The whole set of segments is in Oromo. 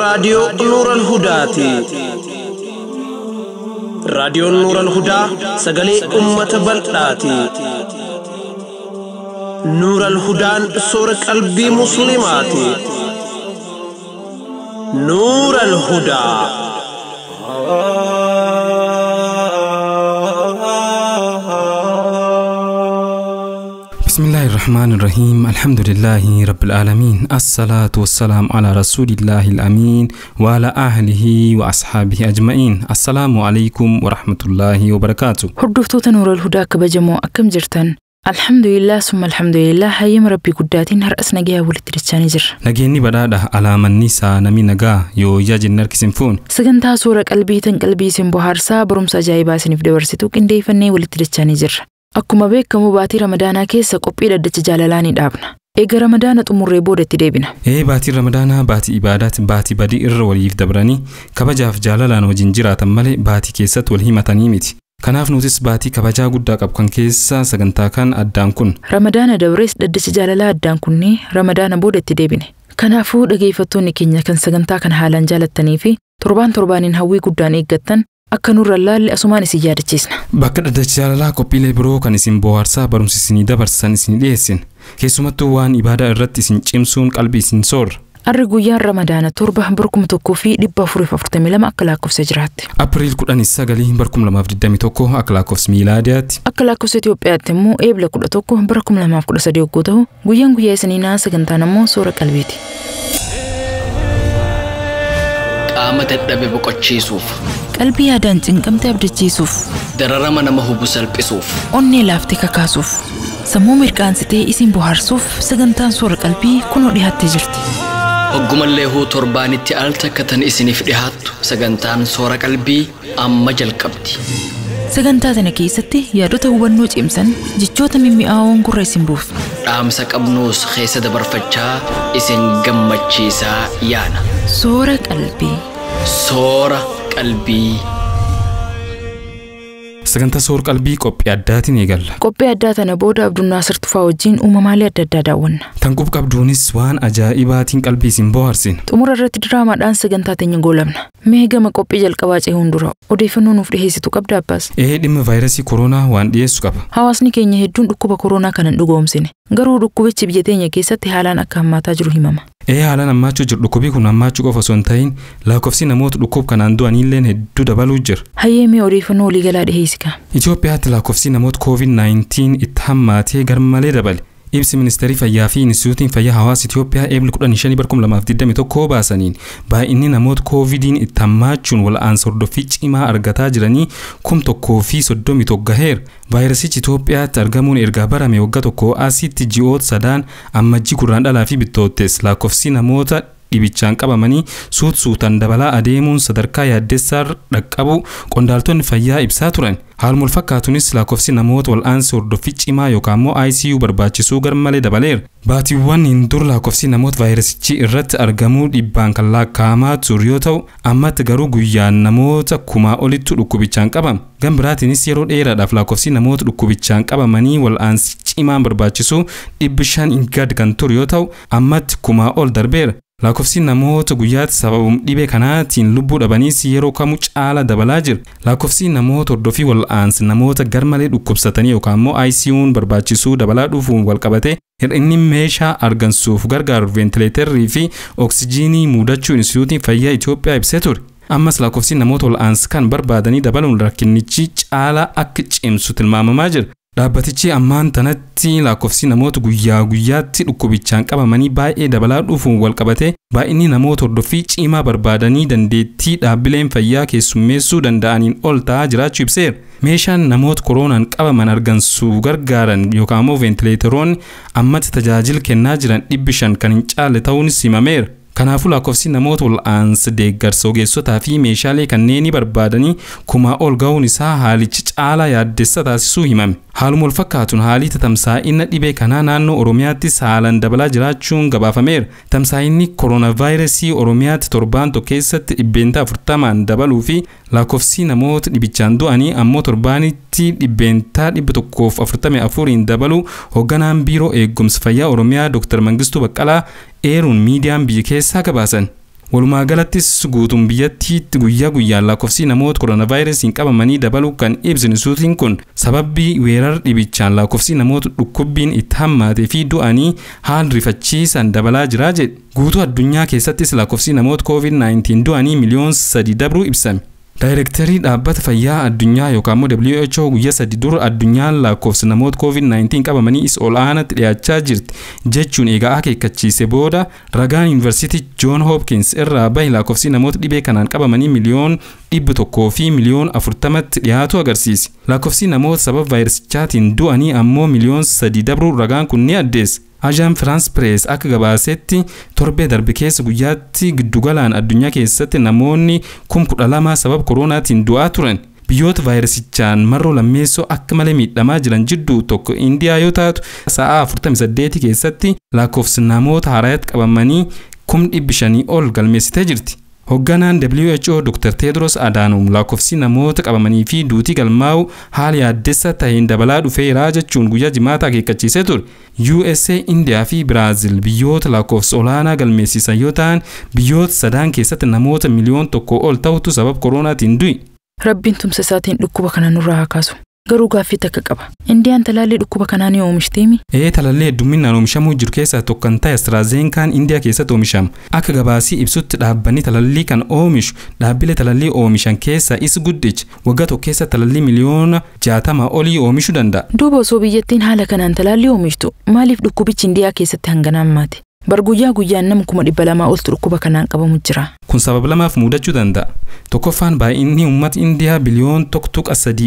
Raadiyoo Nuural Hudaati. Raadiyoon Nuural Hudaa sagalee uummata bal'aati. Nuural Hudaan soora qalbii Musliimaati. Nuural Hudaa. بسم الله الرحمن الرحيم، الحمد لله رب العالمين، الصلاة والسلام على رسول الله الأمين وعلى أهله وأصحابه أجمعين. السلام عليكم ورحمة الله وبركاته. Hordoftoota Nuural Hudaa kabajamoo, akkam jirtan? Alhamdulillah, summa alhamdulillah, hayyama Rabbii guddaatiin har'as nagayaa walitti dachaanii jirra. Nageenyi badhaadha, alaamanni isaa nami nagaa yoo ijaa jenne harkisin fuun. Sagantaa suura qalbii tan qalbii isin bohaarsaa, barumsa ajaa'ibaa isiniif dabarsitu qindeeffannee walitti dachaanii jirra. Akkuma beekamu baatii Ramadaanaa keessa qophii dhaddacha jaalalaa ni dhaabna. Eega Ramadaana xumurree booda itti deebina. Ee, baatiin Ramadaanaa baatii ibaadaati, baatii badii irra waliif dabranii kabajaaf jaalalaan wajjin jiraatan malee baatii keessatti wal himatanii miti. Kanaaf nutis baatii kabajaa guddaa qabu kan keessa sagantaa kan addaan kun. Ramadaana dabrees dhaddacha jaalalaa addaan kunnee Ramadaana booda itti deebine. Kanaafuu dhageeffattoonni keenya kan sagantaa kana haalaan jaalattanii fi torbaan torbaaniin hawwii guddaan eeggattan akka nurra laalle asumaan isin yaadachiisna. Bakka dhaddacha jaalalaa qophiilee biroo kan isin bohaarsaa, barumsa isinii dabarsan isin dhiyeessin. Keessumattuu waan ibaadaa irratti isin cimsuun qalbii isin soorra. Arri guyyaan Ramadaana 7 bara 1442 akka lakkoofsa jiraatti. April 19 bara 2021 akka lakkoofsa miilaadiyaatti. Akka lakkoofsa Itoophiyaatti immoo Eebla 11 bara 2013 yogguu ta'u, guyyaan guyyaa isiniinaa, sagantaan ammoo soora qalbiiti. Qaama dadhabe boqochiisuuf, Qalbii yaadaan cinqamte abdachiisuuf, dararama nama hubu salphisuuf, onnee laaftee kakaasuuf, sammuu mirqaansitee isin bohaarsuuf sagantaan soora qalbii kunoo dhiyaattee jirti. Hoggumallee huu torbaanitti al takka tan isiniif dhihaattu sagantaan soora qalbii amma jalqabdi. Sagantaa tana keessatti yaadota hubannoo cimsan, jechoota mimmi'aawoon gurra isin buufna. Dhaamsa qabnuus keessa dabarfachaa isin gammachiisaa yaana. Soora qalbii. Soora qalbii. Sagantaa soor qalbii qophii addaatiin eegalla. Qophii addaa tana booda Abdunnaasir Tufaa wajjin uumamaalee adda addaa daawwanna. Tan qub qabduunis waan ajaa'ibaatiin qalbii isin bohaarsin. Xumura irratti diraamaadhaan sagantaa teenya goolabna. Mee gama qophii jalqabaa cehuun dura odeeffannoo nuuf dhiheessitu qabda, Abbaas? Ee, dhimma vaayirasii koronaa waan dhiyeessu qaba. Hawaasni keenya hedduun dhukkuba koronaa kana hin dhugoomsine. Garuu dhukkubichi biyya teenya keessatti haalaan akka hammaataa jiru himama. Ee, haalaan hammaachuu jiru. Dhukkubii kun hammaachuu qofa osoo hin ta'in lakkoofsi namoota dhukkuba kanaan du'aniilleen hedduu dabaluu jira. Hayyee, mee odeeffannoo waliigalaa dhiheessika. Itoophiyaatti lakkoofsi namoota COVID-19 itti hammaatee garmalee dabale. Ibsi Ministeerri Fayyaa fi Inistituutiin Fayyaa Hawaasa Itoophiyaa Eebla 15 bara 2021 baasaniin baay'inni namoota COVIDiin itti hammaachuun wal'aansa hordoffii cimaa argataa jiranii 1031 gaheera. Vaayirasichi Itoophiyaatti argamuun erga barame waggaa tokko asitti ji'oota sadaan Ammajjii, Gurraandhalaa fi Bittoottees lakkoofsi namoota dhibichaan qabamanii suut suutaan dabalaa adeemuun sadarkaa yaaddessaa dhaqqabu qondaaltonni fayyaa ibsaa turan. Haaluma wal fakkaatuunis lakkoofsi namoota wal'aansa hordoffii cimaa yookaan immoo ICU barbaachisuu garmalee dabaleera. Baatiiwwan hin dur lakkoofsi namoota vaayirasichi irratti argamuu dhibbaan kan lakkaa'amaa ture yoo ta'u, ammatti garuu guyyaan namoota kumaa olittu dhukkubichaan qabama. Gama biraatiinis yeroo dheeraadhaaf lakkoofsi namoota dhukkubichaan qabamanii wal'aansi cimaan barbaachisu 500 gad kan ture yoo ta'u, ammatti kumaa ol darbeera. Lakkoofsi namoota guyyaatti sababuma dhibee kanaatiin lubbuu dhabaniis yeroo kamuu caala dabalaa jira. Lakkoofsi namoota hordoffii wal'aansa namoota garmalee dhukkubsatanii yookaan immoo ICU'n barbaachisuu dabalaa dhufuun walqabate hir'inni meeshaa argansuuf gargaaru veentileetarrii fi oksijiinii mudachuu Inistituutiin Fayyaa Itoophiyaa ibsee ture. Ammas lakkoofsi namoota wal'aansa kan barbaadanii dabaluun rakkinnichi caalaa akka cimsu tilmaamamaa jira. Dhaabbatichi ammaan tanatti lakkoofsi namoota guyyaa guyyaatti dhukkubichaan qabamanii baay'ee dabalaa dhufuun walqabate baay'inni namoota hordoffii cimaa barbaadanii dandeettii dhaabbileen fayyaa keessummeessuu danda'aniin ol ta'aa jiraachuu ibseera. Meeshaan namoota koronaan qabaman argansuu gargaaran yookaan immoo veentileetaroonni ammatti tajaajila kennaa jiran 500 kan hin caalle ta'uunis himameera. Kanaafuu lakkoofsi namoota wal'aansa deeggarsa ogeessotaa fi meeshaalee kanneenii barbaadanii kumaa ol ga'uun isaa haalichi caalaa yaaddessa taasisuu himame. Haaluma wal fakkaatuun haalli tamsaa'ina dhibee kanaa naannoo Oromiyaattis haalaan dabalaa jiraachuun gabaafameera. Tamsaa'inni kooronaavaayirasii Oromiyaatti torbaan tokko keessatti 40% dabaluu fi lakkoofsi namoota dhibichaan du'anii ammoo torbaanitti 144% dabaluu hoogganaan biiroo eegumsa fayyaa Oromiyaa Dr. Mangistuu Baqqalaa eeruun miidiyaan biyya keessaa gabaasan. Walumaa galattis guutuun biyyattiitti guyyaa guyyaan lakkoofsi namoota koronaavaayirasiin qabamanii dabaluu kan ibsu instituutiin kun sababbii weerara dhibichaan lakkoofsi namoota dhukkubbiin itti hammaatee fi du'anii haala rifachiisan dabalaa jira jedhe. Guutuu addunyaa keessattis lakkoofsi namoota COVID-19 du'anii 3 miliyoon dabruu ibsame. Daayirektarii dhaabbata fayyaa addunyaa yookaan immoo WHO guyyaa 3 dura addunyaan lakkoofsa namoota COVID-19 qabamanii isa ol aanaatti dhiyaachaa jirti jechuun egaa akeekkachiise booda ragaan yuunivarsiitii John Hopkins irraa bahe lakkoofsi namoota dhibee kanaan qabamanii 140,000,000 dhiyaatu agarsiise. Lakkoofsi namoota sababa vaayirasichaatiin du'anii ammoo 3 miliyoon dabruu ragaan kun ni addeessa. Ajaan Firaans Pirees akka gabaasetti torbee darbe keessa guyyaatti giddugalaan addunyaa keessatti namoonni 12,000 sababa koronaatiin du'aa turan. Biyyoota vaayirasichaan marroo lammeessoo akka malee miidhamaa jiran jidduu tokko Indiyaa yoo taatu sa'a 48 keessatti lakkoofsi namoota haaraatti qabamanii 500,000 ol galmeessitee jirti. Hoogganaan WHO Dr. Tedros Adhanom lakkoofsi namoota qabamanii fi duutii galmaa'u haala yaaddessa ta'een dabalaa dhufeera jechuun guyyaa jimaataa akeekkachiisee ture. USA, Indiyaa fi Biraazil biyyoota lakkoofsa olaanaa galmeessisan yoo ta'an biyyoota sadan keessatti namoota 1 miliyoon ol ta'utu sababa koronaatiin du'e. Rabbiin tumsa isaatiin dhukkuba kana nurraa haa kaasu. Garuu gaaffii takka qaba. Indiyaan talaallii dhukkuba kanaa ni oomishtiimi? Talaallee hedduminaan oomishamuu jiru keessaa tokko kan ta'e AstraZenekaan Indiyaa keessatti oomishama. Akka gabaasii ibsutti dhaabbanni talaallii kan oomishu dhaabbilee talaallii oomishan keessaa isa guddicha waggaa tokko keessa talaallii 60 miliyoona olii oomishuu danda'a. Duuba osoo biyyattiin haala kanaan talaallii oomishtu maaliif dhukkubichi Indiyaa keessatti hangana hammaate? Bar guyyaa guyyaan nama 200,000 oltu dhukkuba kanaan qabamu jira. Kun sababa lamaaf mudachuu danda'a. Tokkoffaan baay'inni uummata Indiyaa 1.3 biliyoon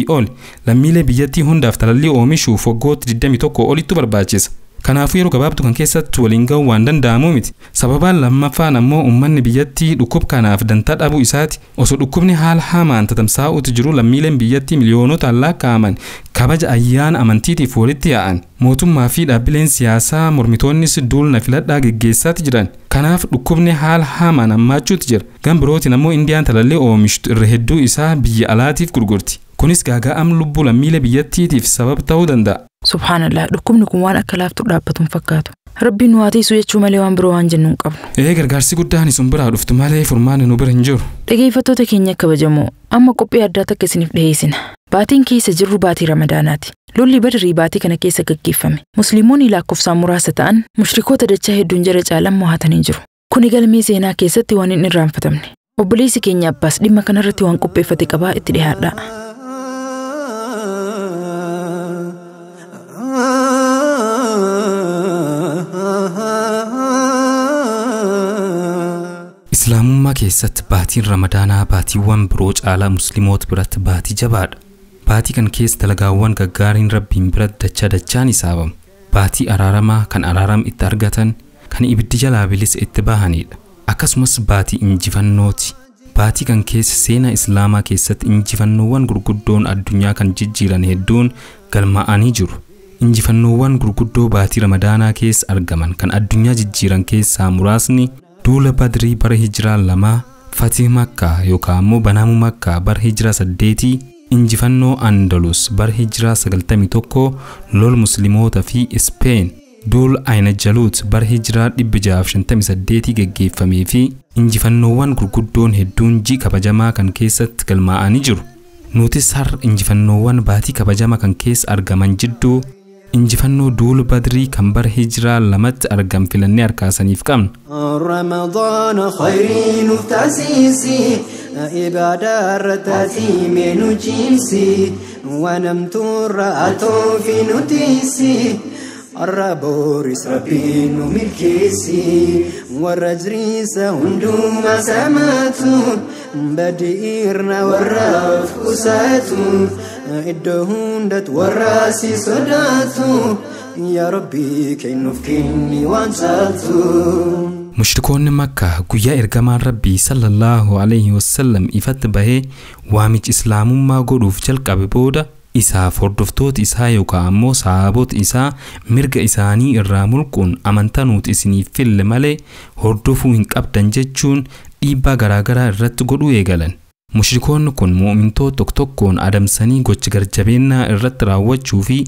ol lammiilee biyyattii hundaaf talaallii oomishuuf waggoota 21 olittu barbaachisa. Kanaafuu yeroo gabaabduu kan keessatti waliin ga'uu waan danda'amu miti. Sababaan lammaffaan ammoo uummanni biyyattii dhukkuba kanaaf dantaa dhabuu isaati. Osoo dhukkubni haala hamaan tatamsaa'uutu jiru lammiileen biyyattii miliyoonotaan lakkaa'aman kabaja ayyaana amantiitiif walitti yaa'an. Mootummaa fi dhaabbileen siyaasaa mormitoonnis duulna filadhaa geggeessaati jiran. Kanaaf dhukkubni haala hamaan hammaachuutu jira. Gan birootiin ammoo Indiyaan talaallii oomishtu irra hedduu isaa biyya alaatiif gurgurti. Kunis gaaga'am lubbuu lammiilee biyyattiitiif sababa ta'uu danda'a. Subhaanallah, dhukkubni kun waan akka laaftuu dhaabbatu hin fakkaatu. Rabbiin nu haa tiisu jechuu malee waan biroo waan jennu hin qabnu. Gargaarsi guddaan isin biraa dhuftu malee furmaanni nu bira hin jiru. Dhaggeeffattoota keenya kabajamoo, amma qophii addaa takka isiniif dhiyeessina. Baatiin keessa jirru baatii Ramadaanaati. Lolli Badrii baatii kana keessa gaggeeffame. Musliimoonni lakkoofsaan muraasa ta'an mushrikoota dachaa hedduun jara caalan mo'atanii jiru. Kuni galmee seenaa keessatti waan hin irraanfatamne. Obboleessi keenya Abbaas dhimma kanarratti waan qopheeffate qabaa itti dhiyaadha. Islaamummaa keessatti baatiin Ramadaanaa baatiiwwan biroo caalaa musliimoota biratti baatii jabaadha. Baatii kan keessa dalagaawwan gaggaariin rabbiin biratti dachaa dachaan hisaabamu. Baatii araaramaa kan araaram itti argatan, kan ibiddi jalaa bilisa itti bahanidha. Akkasumas baatii injifannooti. Baatii kan keessa seenaa Islaamaa keessatti injifannoowwan gurguddoon addunyaa kan jijjiiran hedduun galmaa'anii jiru. Injifannoowwan gurguddoo baatii Ramadaanaa keessa argaman kan addunyaa jijjiiran keessaa muraasni duula Badrii bara hijiraa 2, Fatih Makkaa yookaan ammoo Banamuu Makkaa bara hijiraa 8, injifannoo Andalus bara hijiraa 91, lol Musliimoota fi Ispeen, duula Ayna Jaluut bara hijiraa 658 geggeeffamee fi injifannoowwan gurguddoon hedduun ji'a kabajamaa kan keessatti galmaa'anii jiru. Nutis har'a injifannoowwan baatii kabajamaa kan keessa argaman jidduu injifannoo duula Badrii kan bara hijiraa 2tti argam filannee harkaasaniif qabna. Ramadaana khayrii nuuf taasisi, ibaadaa irra taasifame nu cimsi, waan hamtuurra atoo fi nu tiisi. Arra booris rabbiin nu milkeessi, warra jiriisa hundumaa samaatu, badiirna warra of qusaatu, iddoo hundatti warra si sodaatu, yaa Rabbi kennuuf kenni waan caaltu. Mushrikoonni Makkaa guyyaa ergamaan Rabbii sallallahu alaihi wasallam ifatti bahee waamicha Islaamummaa godhuuf jalqabe booda isaaf hordoftoota isaa yookaan ammoo sahaabota isaa mirga isaanii irraa mulquun amantaa nuti isiniif fille malee hordofuu hin qabdan jechuun dhiibbaa garaagaraa irratti godhuu eegalan. Mushrikoonni kun mu'umintoota tokko tokkoon adamsanii gocha garjabeennaa irratti raawwachuu fi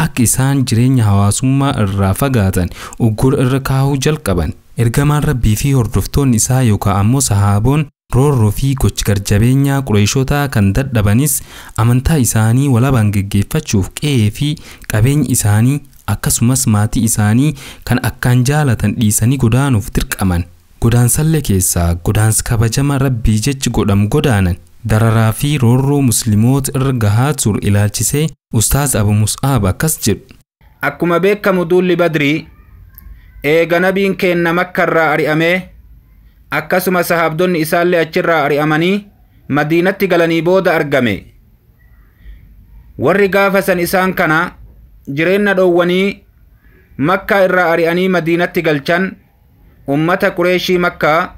akka isaan jireenya hawaasummaa irraa fagaatan uggura irra kaahuu jalqaban. Ergamaan Rabbii fi hordoftoonni isaa yookaan ammoo sahaaboon roorroo fi gochi garjabeenyaa Qureeshotaa kan dadhabanis amantaa isaanii walabaan geggeeffachuuf qe'ee fi qabeenya isaanii akkasumas maatii isaanii kan akkaan jaalatan dhiisanii godaanuuf dirqaman. Godaansallee keessaa godaansa kabajama Rabbii jechi godhamu godaanan. Dararaa fi roorroo musliimoota irra gahaa ture ilaalchisee Ustaaz Abu Mus'aab akkas jedhu. Akkuma beekamu duulli Badrii eega nabiin keenna Makkarraa ari'amee akkasuma sahaabdonni isaallee achirraa ari'amanii Madiinatti galanii booda argame. Warri gaafa san isaan kana jireenya dhoowwanii Makkaa irraa ari'anii Madiinatti galchan ummata Qureeshii Makkaa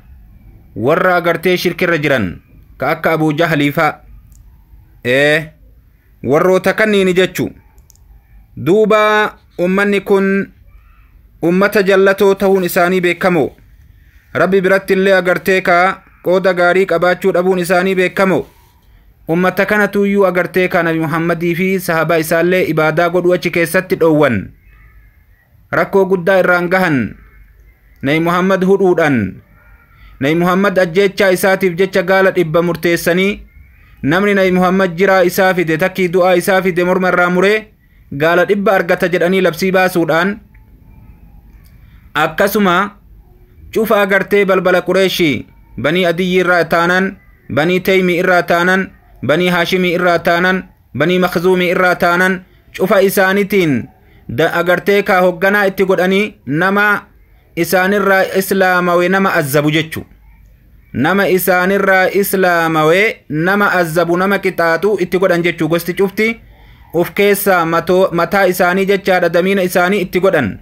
warra agartee shirkirra jiran ka akka Abuu Jahlii fa'a. Warroota kanniini jechu. Duuba ummanni kun ummata jallatoo ta'uun isaanii beekamoo. Rabbi biratti illee agartee kaa qooda gaarii qabaachuu dhabuun isaanii beekamoo. Ummata kanatu iyyuu agartee kaa Nabi Muhammadii fi sahabaa isaallee ibaadaa godhuu achi keessatti dhoowwan. Rakkoo guddaa irraan gahan. Nabi Muhammad hudhuudhaan. Nabi Muhammad ajjeechaa isaatiif jecha gaala 100 murteessanii namni Nabi Muhammad jiraa isaa fide takkii du'aa isaa fide morma irraa muree gaala 100 argata jedhanii labsii baasuudhaan akkasuma cufa agartee balbala Qureeshii Banii Adiyyi irraa taanan, Banii Teymii irraa taanan, Banii Haashimii irraa taanan, Banii Makhzuumii irraa taanan cufa isaaniitiin agartee kaa hogganaa itti godhanii nama isaanirraa islaamawe nama azzabu jechu. Nama isaanirraa islaamawe nama azzabu nama qixaaxu itti godhan jechuu. Gosti cufti of keessaa mataa isaanii jechaadha damiina isaanii itti godhan.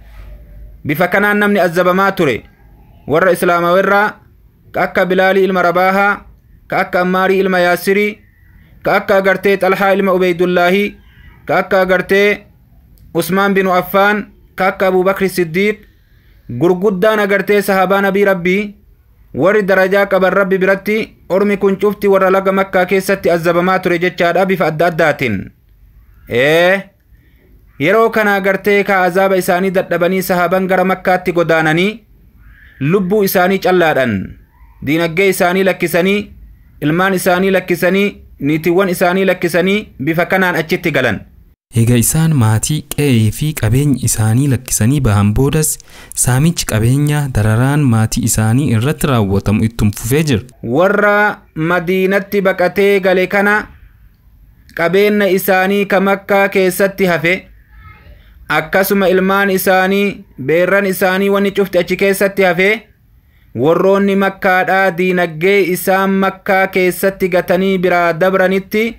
Bifa kanaan namni azzabamaa ture warra islaamawerraa ka akka Bilaalii ilma Rabaahaa, ka akka Ammaarii ilma Yaasirii, ka akka agartee Xalhaa ilma Ubeydullaahii, ka akka agartee Usmaan binu Affaan, ka akka Abuubakri Siddiiq gurguddaan agartee sahabaa Nabii Rabbii warri darajaa qaban Rabbi biratti ormi kun cufti warra laga Makkaa keessatti azzabamaa ture jechaadha bifa adda addaatiin. Yeroo kana agartee ka azaaba isaanii dadhabanii sahaban gara Makkaatti godaananii lubbuu isaanii callaadhan, diinaggee isaanii lakkisanii, ilmaan isaanii lakkisanii, niitiiwwan isaanii lakkisanii bifa kanaan achitti galan. Egaa isaan maatii qe'ee fi qabeenya isaanii lakkisanii bahan boodas saamichi qabeenyaa dararaan maatii isaanii irratti raawwatamu ittum fufee jira. Warra Madiinatti baqatee gale kana qabeenya isaanii ka Makkaa keessatti hafe akkasuma ilmaan isaanii beerran isaanii wanni cufti achi keessatti hafe warroonni Makkaadhaa diinaggee isaan Makkaa keessatti gatanii biraa dabranitti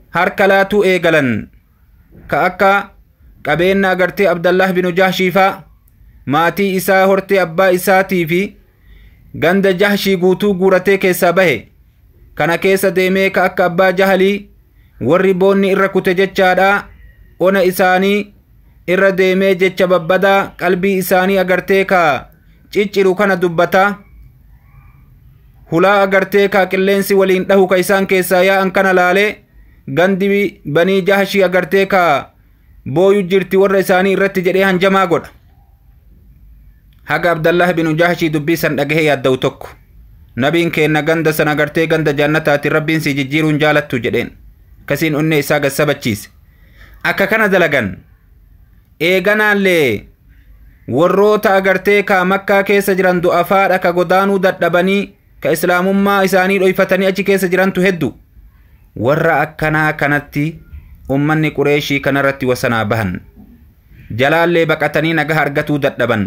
harka laatuu eegalan. Ka akka qabeenya agartee Abdallah binu Jahshii fa'a maatii isaa hortee abbaa isaatii fi ganda Jahshii guutuu guuratee keessaa bahe. Kana keessa deemee ka akka abbaa Jahalii warri boonni irra kute jechaadha ona isaanii irra deemee jecha babbadaa qalbii isaanii agartee ka cicciru kana dubbata. Hulaa agartee ka qilleensi waliin dhahu ka isaan keessaa yaa'an kana laalee gandi Banii Jahshii agartee ka booyu jirti warra isaanii irratti jedhee hanjamaa godha. Haga Abdallah binu Jahshii dubbii san dhagahee yaadda'u tokko nabiin keenna ganda san agartee ganda jannataatiin Rabbiin si jijjiiruun jaalattu jedheen. Akkasiin onnee isaa gassabachiise. Akka kana dalagan eeganaallee warroota agartee ka Makkaa keessa jiran du'afaadha ka godaanuu dadhabanii ka islaamummaa isaanii dhoyfatanii achi keessa jirantu heddu. Warra akkanaa kanatti ummanni Qureeshii kanarratti wasanaa bahan. Jalaallee baqatanii nagaa argatuu dadhaban.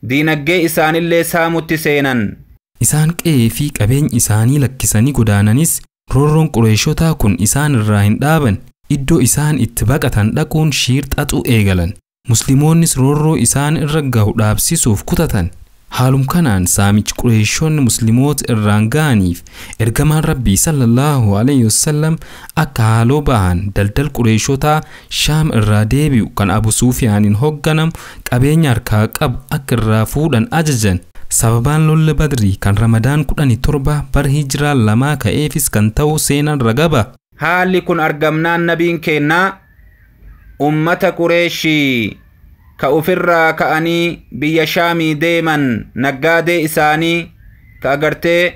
Diinaggee isaanillee saamutti seenan. Isaan qe'ee fi qabeenya isaanii lakkisanii godaananis roorroon Qureeshotaa kun isaan irraa hin dhaaban. Iddoo isaan itti baqatan dhaquun shiir xaxuu eegalan. Musliimoonnis roorroo isaan irra gahu dhaabsisuuf kutatan. Haalum kanaan saamichi Qureeshonni musliimoota irraan gahaniif ergamaan Rabbii sallallahu alayhi wasallam akka haaloo bahan daldal Qureeshotaa Shaam irraa deebi'u kan Abu Suufiyaaniin hoogganamu qabeenya harkaa qabu akka irraa fuudhan ajajan. Sababaan lolla Badrii kan Ramadaan 17 bara hijiraa 2 ka'eefis kan ta'u seenaan ragaba. Haalli kun argamnaan nabiin keenna ummata Qureeshii Ka ufirraa ka'anii biyya Shaamii deeman naggaadee isaanii ka agartee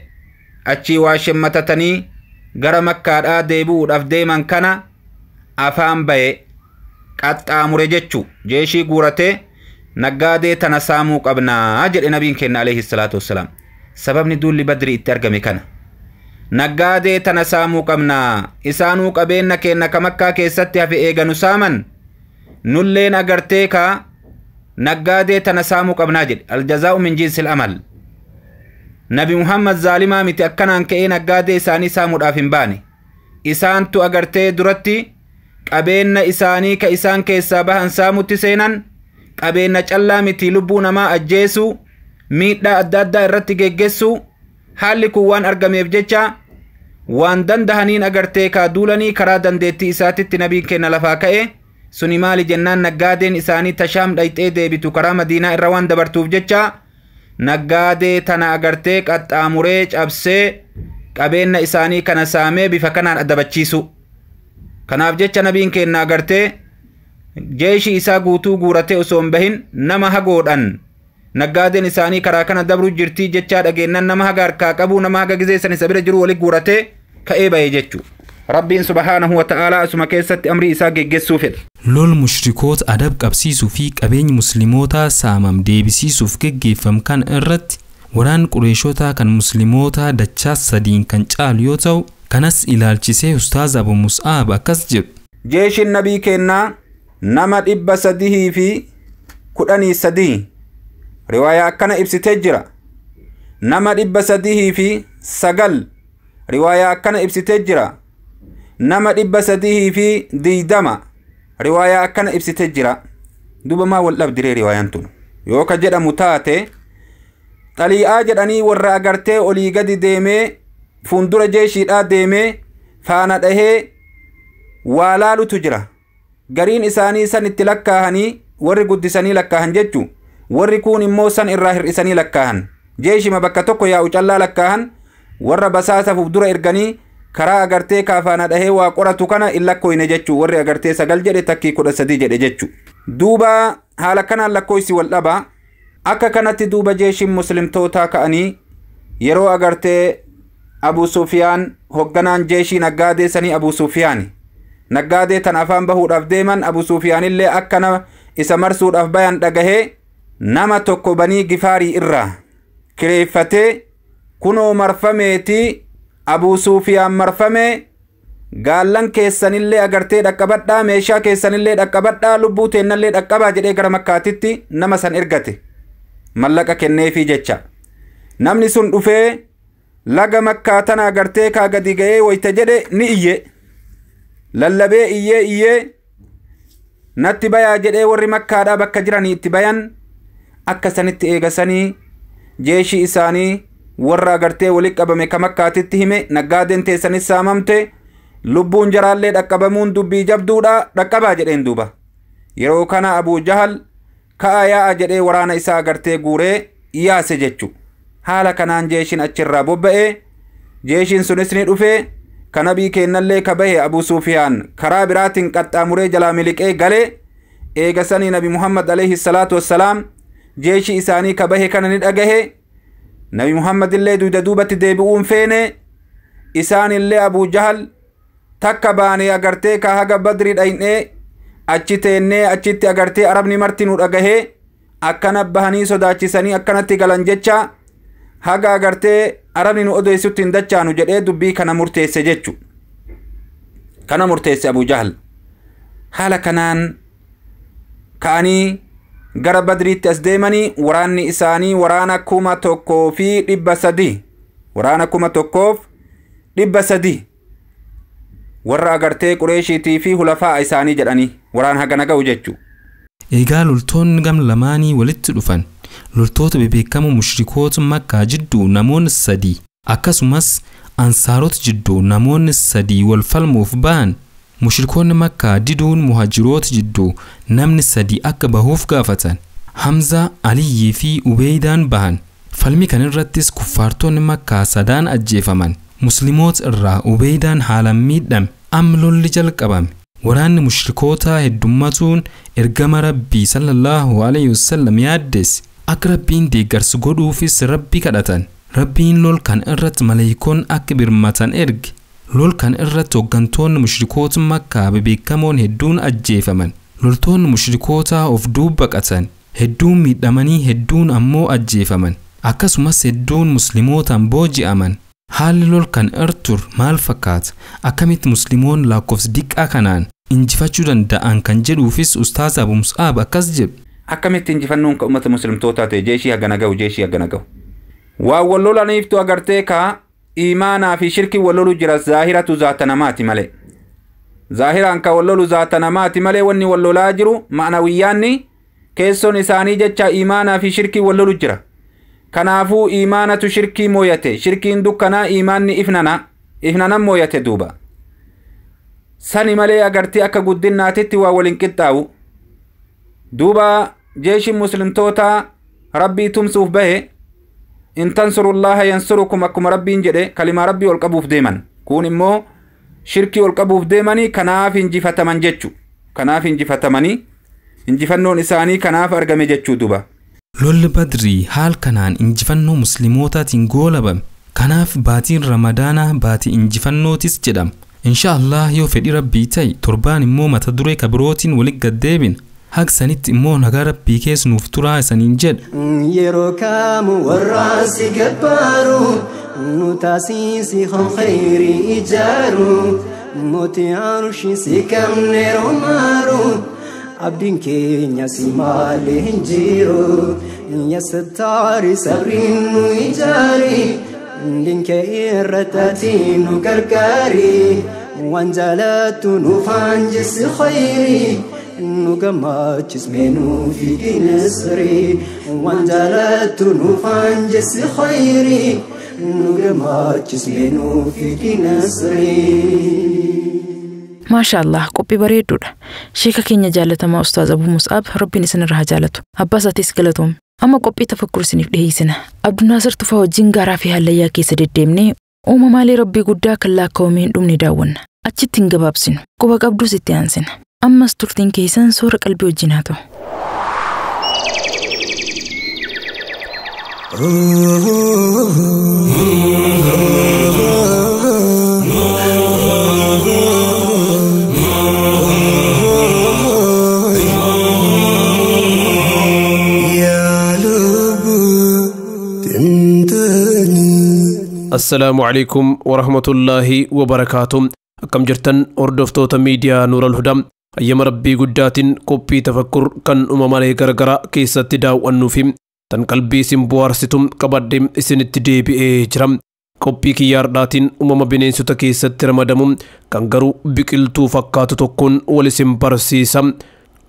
achii waa shemmatatanii gara Makkaadhaa deebi'uudhaaf deeman kana afaan baye qaxxaamure jechu jeeshii guuratee naggaadee tana saamuu qabnaa jedhe nabiin kenna alayhi salaatu wassalaam. Sababni duulli Badrii itti argame kana. Naggaadee tana saamuu qabnaa isaanuu qabeenna keenna ka Makkaa keessatti hafe eeganu saaman nulleen agartee ka naggaadee tana saamuu qabnaa jedhe. Aljazaa'u min jinsil amal. Nabi Muhammad zaalimaa miti akkanaan ka'ee naggaadee isaanii saamuudhaaf hin baane. Isaantu agartee duratti qabeenna isaanii ka isaan keessaa bahan saamutti seenan qabeenna callaa miti lubbuu namaa ajjeesuu miidhaa adda addaa irratti geggeessuu haalli kun waan argameef jecha waan dandahaniin agartee kaa duulanii karaa dandeettii isaatitti nabiin kenna lafaa ka'e suni maali jennaan naggaadeen isaanii tashaam dhayxee deebitu karaa Madiinaa irra waan dabartuuf jecha naggaadee tana agartee qaxxaamuree cabsee qabeenna isaanii kana saamee bifa kanaan adabachiisu. Kanaaf jecha nabiin kenna agartee jeeshii isaa guutuu guuratee osoo hin bahin nama hagoodhan naggaadeen isaanii karaa kana dabru jirtii jechaa dhageennan nama haga harkaa qabu nama haga gizee san isa bira jiru wali guuratee ka'ee bahe jechuu. Rabbiin subhaanahu wa ta'aalaa asuma keessatti amrii isaa geggeessuu fedha. Lol mushrikoota adab qabsiisuu fi qabeenya muslimootaa saamam deebisiisuuf geggeeffam kan irratti waraan Qureeshotaa kan muslimootaa dachaa sadiin kan caalu yoo ta'u kanas ilaalchisee Ustaaz Abu Mus'aab akkas jedhu. Jeeshin nabii kennaa nama 313 riwaayaa akkana ibsitee jira. Nama 309 riwaayaa akkana ibsitee jira. Nama 320 riwaayaa akkana ibsitee jira. Duuba maa wal dhabdiree riwaayaan tun yoo ka jedhamu taate xalii'aa jedhanii warra agartee olii gadi deemee fuuldura jeeshiidhaa deemee faana dhahee waa laalutu jira. Gariin isaanii san itti lakkaahanii warri guddisanii lakkaahan jechu warri kuun immoo san irraa hir'isanii lakkaahan jeeshima bakka tokko yaa'u callaa lakkaahan warra basaasa fuuldura erganii karaa agartee kaafaana dhahee waa qoratu kana in lakkooyne jechuu warri agartee 9 jedhe takkii 13 jedhe jechu. Duuba haala kanaan lakkooysi wal dhaba. Akka kanatti duuba jeeshin muslimtootaa ka'anii yeroo agartee Abu Sufyaan hogganaan jeeshii naggaadee sanii Abu Sufyaani naggaadee tan afaan bahuudhaaf deeman Abu Sufyaanillee akkana isa marsuudhaaf bayan dhagahee nama tokko banii Gifaarii irraa kireeffatee kunoo marfameetii Abu Sufyaan marfamee gaallan keessanillee agartee dhaqqabadhaa meeshaa keessanillee dhaqqabadhaa lubbuu teennallee dhaqqabaa jedhee gara Makkaatitti nama san ergate mallaqa kenneefii jecha. Namni sun dhufee laga Makkaa tana agartee kaa gadi ga'ee wayta jedhe ni iyye lallabee iyyee iyyee natti bayaa jedhee warri Makkaadhaa bakka jiranii itti bayan akka sanitti eegasanii jeeshii isaanii warra agartee walitti qabame ka Makkaatitti hime naggaadeen teessanis saamamte lubbuun jaraallee dhaqqabamuun dubbii jabduudha dhaqqabaa jedheen duuba. Yeroo kana Abu Jahal ka'a yaa'a jedhee waraana isaa agartee guuree yaase jechu. Haala kanaan jeeshiin achirraa bobba'ee jeeshiin sunis ni dhufee ka nabii kennallee ka bahe Abu Sufyaan karaa biraatiin qaxxaamuree jalaa miliqee galee eegasanii Nabi Muhammad alayhi salaatu wassalaam jeeshii isaanii ka bahe kana ni dhagahe. Nabi Muhammad illee dugda duubatti deebi'uun feene isaanillee Abu Jahal takka baanee agartee ka haga Badri dhaynee achi teennee achitti agartee arabni marti nu dhagahee akkana bahanii sodaachisanii akkanatti galan jecha haga agartee arabni nu odeessutti hin dachaanu jedhee dubbii kana murteesse jechu. Kana murteesse Abu Jahal. Haala kanaan ka'anii gara Badriitti as deemanii waraanni isaanii waraana 1300 waraana 1300 warra agartee Qureeshiitii fi hulafaa isaanii jedhanii waraan hagana ga'u jechuu. Egaa loltoonni gam lamaanii walitti dhufan. Loltoota bebeekamoo mushrikoota Makkaa jidduu namoonni 3 akkasumas ansaarota jidduu namoonni 3 wal falmuuf ba'an. Mushrikoonni Makkaa diduun muhajiroota jidduu namni 3 akka bahuuf gaafatan. Hamza, Aliyyii fi Ubeeydaan bahan. Falmi kan irrattis kuffaartonni Makkaa 3 ajjeefaman. Musliimoota irraa Ubeeydaan haalaan miidhame. Amma lolli jalqabame. Waraanni mushrikootaa heddummatuun ergama Rabbii sallallahu alayhi wasallam yaaddes. Akka Rabbiin deeggarsa godhuufis Rabbi kadhatan. Rabbiin lol kan irratti maleeykoon akka birmatan erge. Lol kan irratti hooggantoonni mushrikoota Makkaa bebeekamoon hedduun ajjeefaman. Loltoonni mushrikootaa of duuba baqatan. Hedduun miidhamanii hedduun ammoo ajjeefaman. Akkasumas hedduun muslimootaan booji'aman. Haalli lol kan irra maal fakkaata? Akkamitti musliimoonni lakkoofsa diqqaa kanaan injifachuu danda'an kan jedhuufis Ustaaz Abu Mus'aab akkas jedhu. Akkamitti injifannoon kan uummata muslimtootaa ta'e jeeshii hagana gahu jeeshii hagana gahu. Waan wal lolaniiftu agartee kaa iimaanaa fi shirkii wal lolu jira zaahiratu zaata namaati malee. Zaahiraan ka wal lolu zaata namaati malee wanni wal lolaa jiru ma'anawiyyaanni keessoon isaanii jecha iimaanaa fi shirkii wal lolu jira. Kanaafuu iimaanatu shirkii mooyate shirkiin dukkanaa iimaanni ifnana ifnanan mooyate duuba. Sani malee agartee akka guddinnaatitti waa waliin qixxaawu. Duuba jeeshiin muslimtootaa rabbii tumsuuf bahe in tansurullaha yansurukum akkuma rabbiin jedhe kalimaa rabbii ol qabuuf deeman. Kun immoo shirkii ol qabuuf deemanii kanaaf injifataman jechu. Kanaaf injifatamanii injifannoon isaanii kanaaf argame jechuu duuba. Lolli Badrii haal kanaan injifannoo musliimootaatiin goolabame. Kanaaf baatiin Ramadaanaa baatii injifannootis jedhama. Insha Allah yoo fedhi Rabbii ta'e torbaan immoo mata duree kabirootiin walitti gaddeebina. Haga sanitti immoo nagaa Rabbii keessa nuuf turaa isaniin jedha. Yeroo kaamu warra si gabbaaru nu taasisi kan khayrii ijaaru mootii arshi si kamne romaaru abdiin keenya si malee hin jiru yasattaari sabriin nu ijaari dinkee irratti nu gargaari waan jaalattu nuuf hanjisi khayrii. Nu gammachiisne nuuf nasrii waan jaalattu nuuf hanjisi khayrii nu gammachiisne nuuf nasrii. Maasha Allah qophii bareedduudha. Sheeka keenya jaalatamaa Ustaaz Abu Mus'aab Rabbiin isinirraa haa jaalatu. Abbaa isaatis galatoom. Amma qophii tafakkur isiniif dhiyeessina. Abdunaasir Tufaa wajjin gaaraa fi hallayyaa keessa deddeemnee uumamaalee Rabbii guddaa kan lakkaa'amee hin dhumne daawwanna. Achitti hin gabaabsinu. Quba qabduus itti aansina. Ammas turtiin keessan soora qalbii wajjin haa ta'u. Assalaamu alaikum warahmatullaahi wabarakaatu. Akkam jirtan hordoftoota miidiyaa Nuural Hudaa. Ayyama Rabbii guddaatiin qophii tafakkur kan uumamaalee garagaraa keessatti daawwannuu fi tan qalbii isin bohaarsitu qabadhee isinitti deebi'ee jira. Qophii kiyyaardhaatiin uumama bineensota keessatti ramadamu kan garuu biqiltuu fakkaatu tokkoon wal isin barsiisa.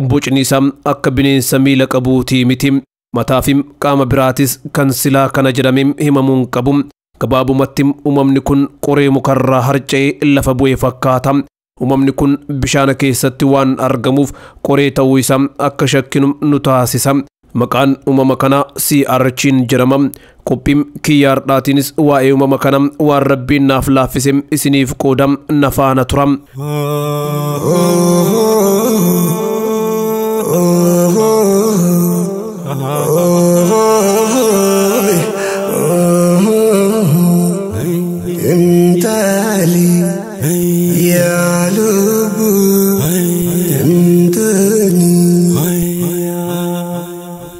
Bocni isaa akka bineensa miila qabuutii miti. Mataa fi qaama biraatis kan silaa kana jedhamee himamuun qabu. Gabaabumatti uumamni kun qoree mukarraa harca'ee lafa bu'e fakkaata. Uumamni kun bishaan keessatti waan argamuuf qoree ta'uu isaa akka shakkinu nu taasisa. Maqaan uumama kanaa CRC'n jedhama. Qophiin kiyyaardhaatiinis waa'ee uumama kana waan Rabbiin naaf laaffise isiniif qooda na faana tura.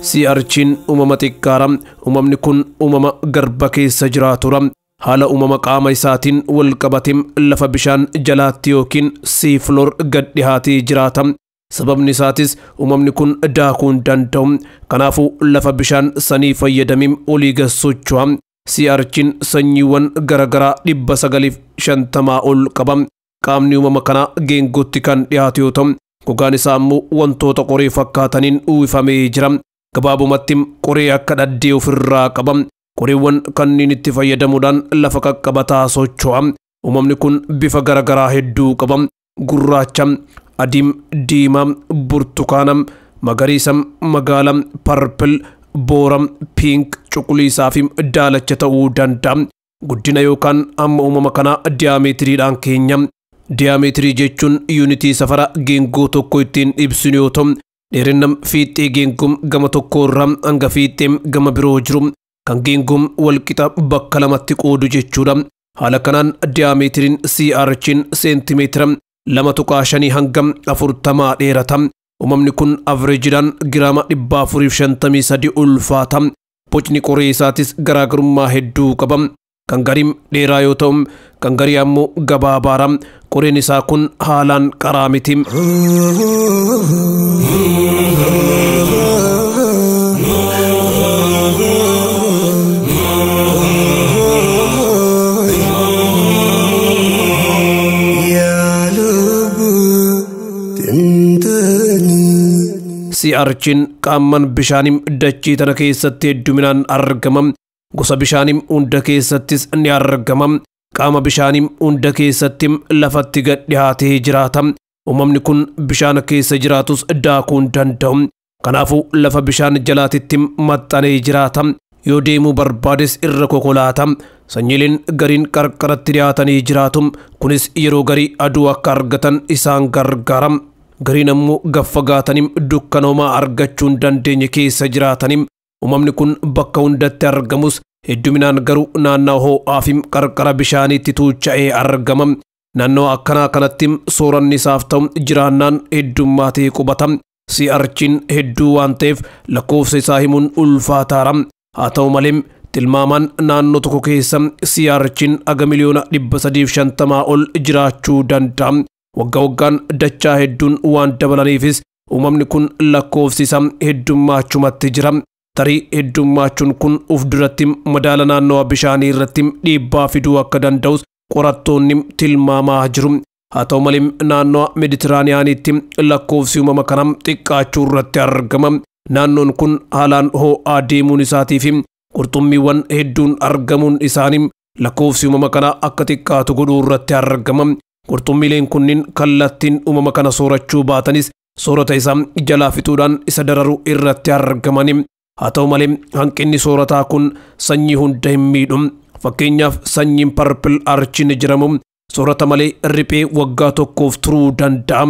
CRC'n uumama xiqqaara. Uumamni kun uumama garba keessa jiraatura. Haala uumama qaama isaatiin wal qabatee lafa bishaan jalaatti yookiin seafloor gad dhihaatee jiraata. Sababni isaatis uumamni kun daakuu hin danda'u. Kanaafuu lafa bishaan sanii fayyadamee olii gad socho'a. CRC'n sanyiiwwan garagaraa 950 ol qaba. Qaamni uumama kanaa geengootti kan dhiyaatu yoo ta'u, gogaan isaa immoo wantoota qoree fakkaataniin uwwifamee jira. Gabaabumatti qoree akka dhaddee ofirraa qaba. Qoreewwan kanneen itti fayyadamuudhaan lafa qaqqabataa socho'a. Uumamni kun bifa garagaraa hedduu qaba. Gurraacha, adii, diimaa, burtukaana, magariisa, magaala, parpil, boora, piink, cuquliisaa fi daalacha ta'uu danda'a. Guddina yookaan amma uumama kanaa diyaameetiriidhaan keenya Diyaameetirii jechuun yuunitii safara geengoo tokko ittiin ibsinu yoo ta'u, dheerina fiixee geengoo gama tokko irraa hanga fiixee gama biroo jiru kan geengoon walqixa bakka lamatti qoodu jechuudha. Haala kanaan diyaameetiriin sea urchin seentimeetira 2.5 hanga 40 dheerata. Uumamni kun avreejiidhaan giraama 453 ulfaata. Bocni qoree isaatis garaagarummaa hedduu qaba. Kan gariin dheeraa yoo ta'u, kan garii ammoo gabaabaadha. Qoreen isaa kun haalaan qaraa miti. Sea urchin qaamman bishaanii dachii tana keessatti hedduminaan argama. Gosa bishaanii hunda keessattis ni argama. Qaama bishaanii hunda keessatti lafatti gad dhiyaatee jiraata. Uumamni kun bishaan keessa jiraatus daakuu hin danda'u. Kanaafuu lafa bishaan jalaatitti maxxanee jiraata. Yoo deemuu barbaades irra kokolaata. Sanyiileen gariin qarqaratti dhiyaatanii jiraatu. Kunis yeroo garii aduu akka argatan isaan gargaara. Gariin ammoo gaffagaatanii dukkanoomaa argachuu hin dandeenye keessa jiraatanii. Uumamni kun bakka hundatti argamus hedduminaan garuu naannoo ho'aa fi qarqara bishaaniitti tuucha'ee argama. Naannoo akkanaa kanatti sooranni isaaf ta'u jiraannaan heddummaatee qubata. Sea urchin hedduu waan ta'eef lakkoofsa isaa himuun ulfaataadha. Haa ta'u malee tilmaamaan naannoo tokko keessa sea urchin aga 350,000,000 ol jiraachuu danda'a. Waggaa waggaan dachaa hedduun waan dabalaniifis uumamni kun lakkoofsi isaa heddummaachumatti jira. Tarii heddummachuun kun uf duratti madaala naannawa bishaanii irratti dhiibbaa fiduu akka danda'us qorattoonni tilmaamaa jiru. Haa ta'u malee naannawa Meeditiraaniyaaniitti lakkoofsi uumama kanaa xiqqaachuu irratti argama. Naannoon kun haalaan ho'aa deemuun isaatii fi qurxummiiwwan hedduun argamuun isaanii lakkoofsi uumama kanaa akka xiqqaatu godhuu irratti argama. Qurxummiileen kunniin kallattiin uumama kana soorachuu baatanis soorata isaa jalaa fixuudhaan isa dararuu irratti argamani. Haa ta'u malee hanqinni soorataa kun sanyii hunda hin miidhu. Fakkeenyaaf sanyiin purple urchin jedhamu soorata malee riphee waggaa tokkoof turuu danda'a.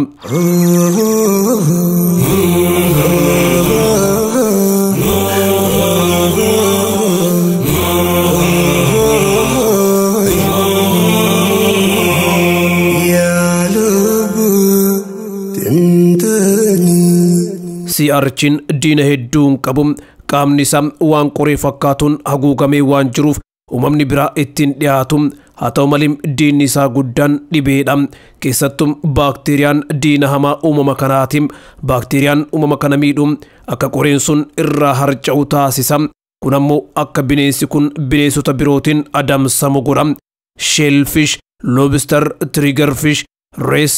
Sea urchin diina hedduu hin qabu. Qaamni isaa waan qoree fakkaatuun haguugamee waan jiruuf uumamni biraa ittiin dhiyaatu. Haa ta'u malee diinni isaa guddaan dhibeedha. Keessattuu baakteeriyaan diina hamaa uumama kanaati. Baakteeriyaan uumama kana miidhu akka qoreen sun irraa harca'u taasisa. Kun ammoo akka bineensi kun bineensota birootiin adamsamu godha. Shellfish, lobster, triggerfish, rays,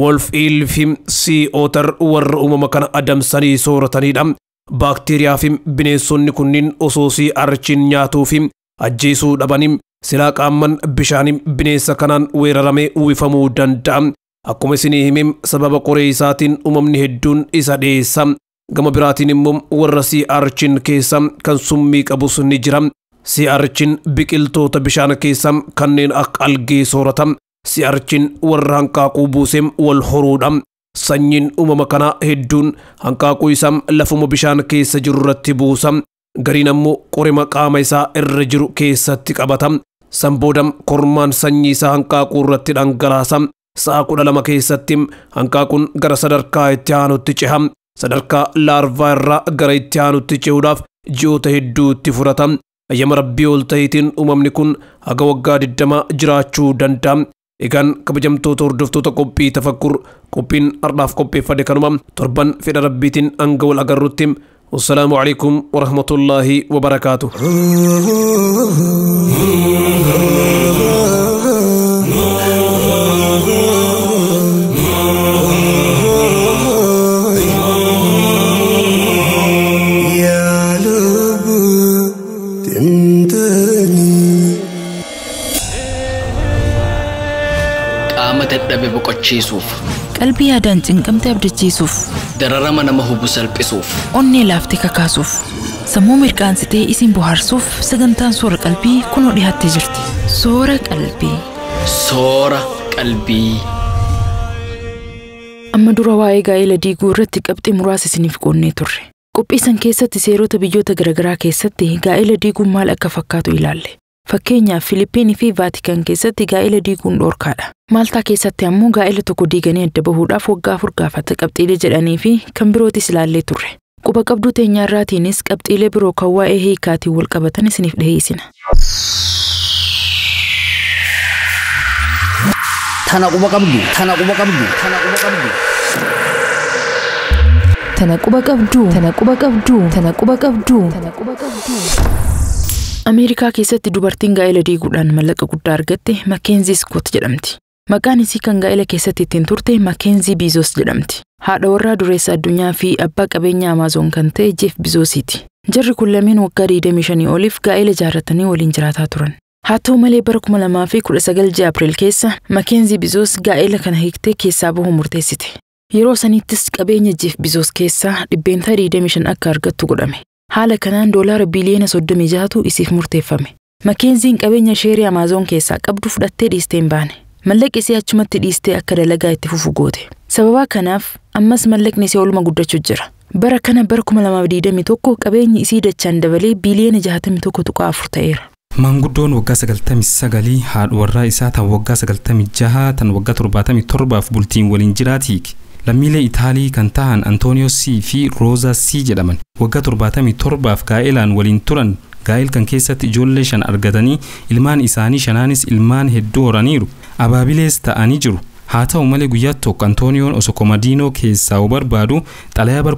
wolf eel fi sea otter warra uumama kana adamsanii sooratanidha. Baakteeriyaa fi bineensonni kunniin osoo sea urchin nyaatuu fi ajjeesuu dhabanii silaa qaamman bishaanii bineensa kanaan weeraramee uwwifamuu danda'a. Akkuma isinii himee sababa qoree isaatiin uumamni hedduun isa dheessa. Gama biraatiin immoo warra sea urchin keessa kan summii qabus ni jira. Sea urchin biqiltoota bishaan keessa kanneen akka algee soorata. Sea urchin warra hanqaaquu buusee wal horuudha. Sanyiin uumama kanaa hedduun hanqaaquu isaa lafuma bishaan keessa jiru irratti buusa. Gariin ammoo qorima qaama isaa irra jiru keessatti qabata. San booda kormaan sanyii isaa hanqaaquu irratti dhangalaasa. Sa'a 12 keessatti hanqaaquun gara sadarkaa itti aanutti ceha. Sadarkaa laarvaa irraa gara itti aanutti cehuudhaaf ji'oota hedduu itti fudhata. Ayyama Rabbii ol ta'eetiin uumamni kun haga waggaa 20 jiraachuu danda'a. Egaan kabajamtoota hordoftoota qophii tafakkur qophiin har'aaf qopheeffate kanuma. Torban fedha Rabbiitiin hanga wal agarrutti. Wassalaamu alaikum warahmatullaahi wabarakaatuh. Qaama dadhabe boqochiisuuf, qalbii yaadaan cinqamte abdachiisuuf, dararama nama hubu salphisuuf, onnee laaftee kakaasuuf, sammuu mirqaansitee isin bohaarsuuf sagantaan soora qalbii kunoo dhiyaattee jirti. Soora qalbii. Soora qalbii. Amma dura waa'ee gaa'ela diiguu irratti qabxii muraasa isiniif qoonnee turre. Qophii san keessatti seerota biyyoota garaagaraa keessatti gaa'ela diiguun maal akka fakkaatu ilaalle. Fakkeenyaaf Filiippiinii fi Vaatikaan keessatti gaa'ela diiguun dhoorkaadha. Maaltaa keessatti ammoo gaa'ela tokko diiganii adda bahuudhaaf waggaa 4 gaafata qabxiilee jedhanii fi kan birootis ilaallee turre. Quba qabduu teenyaarraatiinis qabxiilee biroo kan waa'ee hiikaatiin wal qabatan isiniif dhiheessina. Tana quba qabdu. Tana quba qabdu. Tana quba qabdu. Tana quba qabdu. Tana quba qabdu. Tana quba qabdu. Tana quba qabdu. Ameerikaa keessatti dubartiin gaa'ela diiguudhaan mallaqa guddaa argatte Makeenzii Skoot jedhamti. Maqaan isii kan gaa'ela keessatti ittiin turte Makeenzii Biizoos jedhamti. Haadha warraa dureessa addunyaa fi abbaa qabeenya Amaazon kan ta'e Jeef Bizoosiiti. Jarri kun lameen waggaa 25 oliif gaa'ela jaarratanii waliin jiraataa turan. Haa ta'u malee bara 2019 ji'a April keessa Makeenzii Bizoos gaa'ela kana hiiktee keessaa bahuu murteessite. Yeroo sanittis qabeenya Jeef Bizoos keessaa 25% akka argattu godhame. Haala kanaan doolaara biliyoona 36tu isiif murteeffame. Makeenziin qabeenya sheerii Amaazon keessaa qabdu fudhattee dhiistee hin baane. Mallaqi isii achumatti dhiistee akka dalagaa itti fufu goote. Sababa kanaaf ammas mallaqni isii oluma guddachuu jira. Bara kana bara 2021 qabeenyi isii dachaan dabalee biliyoona 61.4 ta'eera. Maanguddoon waggaa 99 haadha warraa isaa tan waggaa 96 tan waggaa 77 bultiin waliin jiraatiiki. Lammiilee Itaalii kan ta'an Antooniyoo C fi Rooza C jedhaman waggaa 77 gaa'elaan waliin turan. Gaa'el kan keessatti ijoollee 5 argatanii ilmaan isaanii shanaanis ilmaan hedduu horaniiru. Abaabilees ta'anii jiru. Haa ta'u malee guyyaa tokko Antooniyoon osoo Komadiinoo keessaa barbaadu xalayaa bara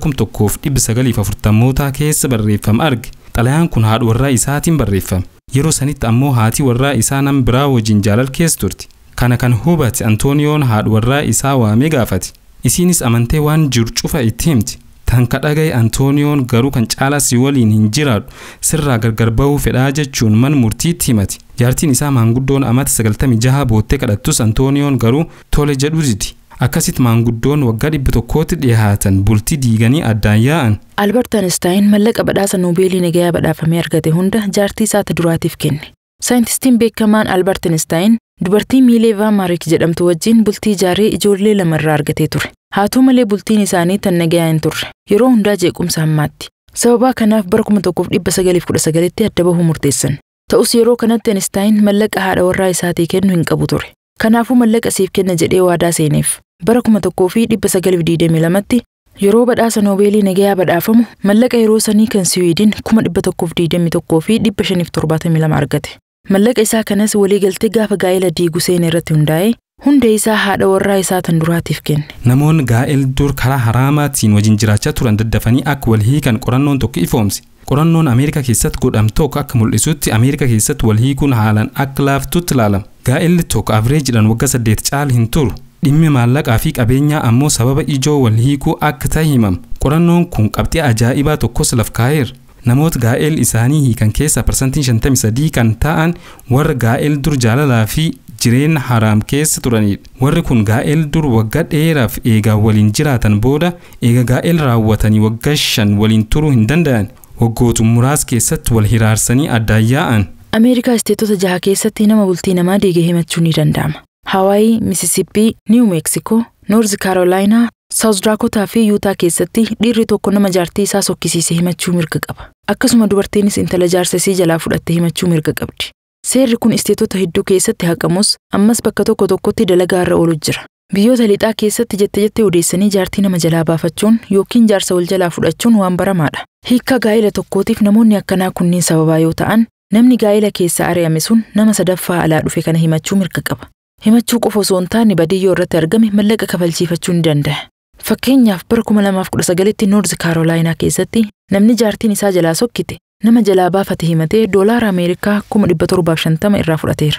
1940 keessa barreeffame arge. Xalayaan kun haadha warraa isaatiin barreeffame. Yeroo sanitti ammoo haati warraa isaa nama biraa wajjin jaalala keessa turte. Kana kan hubate Antooniyoon haadha warraa isaa waamee gaafate. Isiinis amantee waan jiru cufa itti himti. Tan kadhagaye Antooniyoon garuu kan caalaa si waliin hin jiraadhu sirraa gargar bahuu fedhaa jechuun mana murtiitti himate. Jaartiin isaa maanguddoon amata 96 boottee kadhattus Antooniyoon garuu tole jedhu didi. Akkasitti maanguddoon waggaa 100tti dhiyaatan bultii diiganii addaan yaa'an. Albert Einstein mallaqa badhaasa Noobeelii nagayaa badhaafamee argate hunda jaartii isaa ta duraatiif kenne. Saayintistiin beekamaan Albert Einstein dubartii Miileevaa Maarik jedhamtu wajjin bultii ijaaree ijoollee 2 irraa argatee ture. Haa ta'u malee bultiin isaanii tan nagayaa hin turre. Yeroo hundaa jeequmsa hammaatti. Sababa kanaaf bara 1919tti adda bahuu murteessan. Ta'us yeroo kanatti Einstein mallaqa haadha warraa isaatii kennu hin qabu ture. Kanaafuu mallaqa siif kenna jedhee waadaa seeneef. Bara 1922tti yeroo badhaasa Noobeelii nagayaa badhaafamu mallaqa yeroo sanii kan Siwiidin 121,572 argate. Mallaqa isaa kanas waliigaltee gaafa gaa'ela diigu seenee irratti hundaa'e hunda isaa haadha warraa isaa tan duraatiif kenne. Namoonni gaa'el dur karaa haraamaatiin wajjin jiraachaa turan daddafanii akka wal hiikan qorannoon tokko ifoomse. Qorannoon Ameerikaa keessatti godhame tokko akka mul'isutti Ameerikaa keessatti wal hiikuun haalaan akka laaftutti ilaalama. Gaa'elli tokko avreejiidhaan waggaa 8 caala hin turu. Dhimmi maallaqaa fi qabeenyaa ammoo sababa ijoo wal hiikuu akka ta'e himama. Qorannoon kun qabxii ajaa'ibaa tokkos laf kaa'eera. Namoota gaa'el isaanii hiikan keessaa 53% kan ta'an warra gaa'el dur jaalalaa fi jireenya haraam keessa turanidha. Warri kun gaa'el dur waggaa dheeraaf eegaa waliin jiraatan booda eega gaa'el raawwatanii waggaa 5 waliin turuu hin danda'an. Waggoota muraasa keessatti wal hiraarsanii addaan yaa'an. Ameerikaa isteetota 6 keessatti nama bultii namaa diige himachuun ni danda'ama. Hawaii, Mississippi, Niw Meeksikoo, Noorz Kaarolaayinaa, Saawuz Daakotaa fi Yuutaa keessatti dhiirri tokko nama jaartii isaa sokkisiise himachuu mirga qaba. Akkasuma dubartiinis intala jaarsa isii jalaa fudhatte himachuu mirga qabdi. Seerri kun isteetota hedduu keessatti haqamus ammas bakka tokko tokkotti dalagaa irra oolu jira. Biyyoota lixaa keessatti jette jettee odeessanii jaartii nama jalaa baafachuun yookiin jaarsa wal jalaa fudhachuun waan baramaadha. Hiikkaa gaa'ela tokkootiif namoonni akkanaa kunniin sababaa yoo ta'an namni gaa'ela keessaa ari'ame sun nama sadaffaa alaa dhufe kana himachuu mirga qaba. Himachuu qofa osoo hin taane badiyyoo irratti argame mallaqa kafalchiifachuu ni danda'a. Fakkeenyaaf bara 2019tti Noorz Kaarolaayinaa keessatti namni jaartiin isaa jalaa sokkite nama jalaa baafate himatee doolaara Ameerikaa 750,000 irraa fudhateera.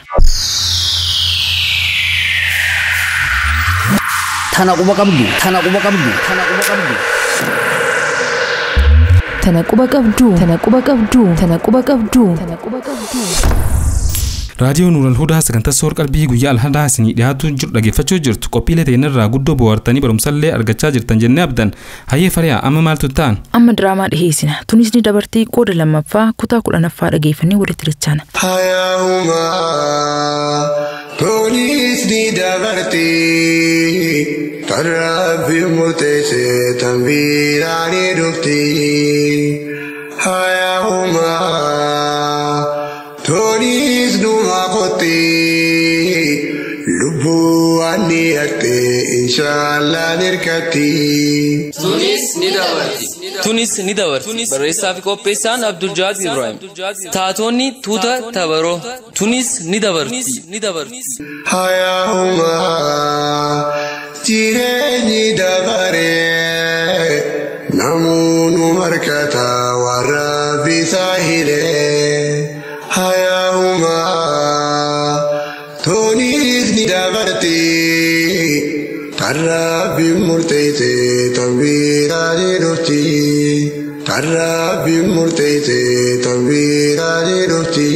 Tana quba qabdu. Tana quba qabdu. Tana quba qabdu. Tana quba qabdu. Tana quba qabdu. Tana quba qabdu. Tana quba qabdu. Raadiyoo Nuural Hudaa sagantaa soor qalbii guyyaa alhadaa isinii dhiyaatu jiru dhaggeeffachuu jirtu. Qophiilee teenyarraa guddoo bohaartanii barumsallee argachaa jirtan jennee abdan. Hayyee Fariyaa, amma maaltu ta'an? Amma diraamaa dhiheessina. Tunis ni dabartii qooda lammaffaa kutaa 10ffaa dhageeffannee walitti dachaana. Hayyahumaa tunis ni dabartii tan rabbi murteesse tan biraa ni dhufti. Hayyahumaa tunis numa qotti lubbuu waan ni hatte inshaallah nirkatti. Tunis ni dabarti. Tunis ni dabarti. Barreessaa fi qopheessaan Abdul Jaad Ibrahim. Taatonni tuuta tabaroo. Tunis ni dabarti. Hayyahumaa jireenyi dabaree namoonni markata warra bisaa hiree. Hayyahumaa tunis ni dabarti tan rabbi murteesse tan biraa ni dhufti. Tan rabbi murteesse tan biraa ni dhufti.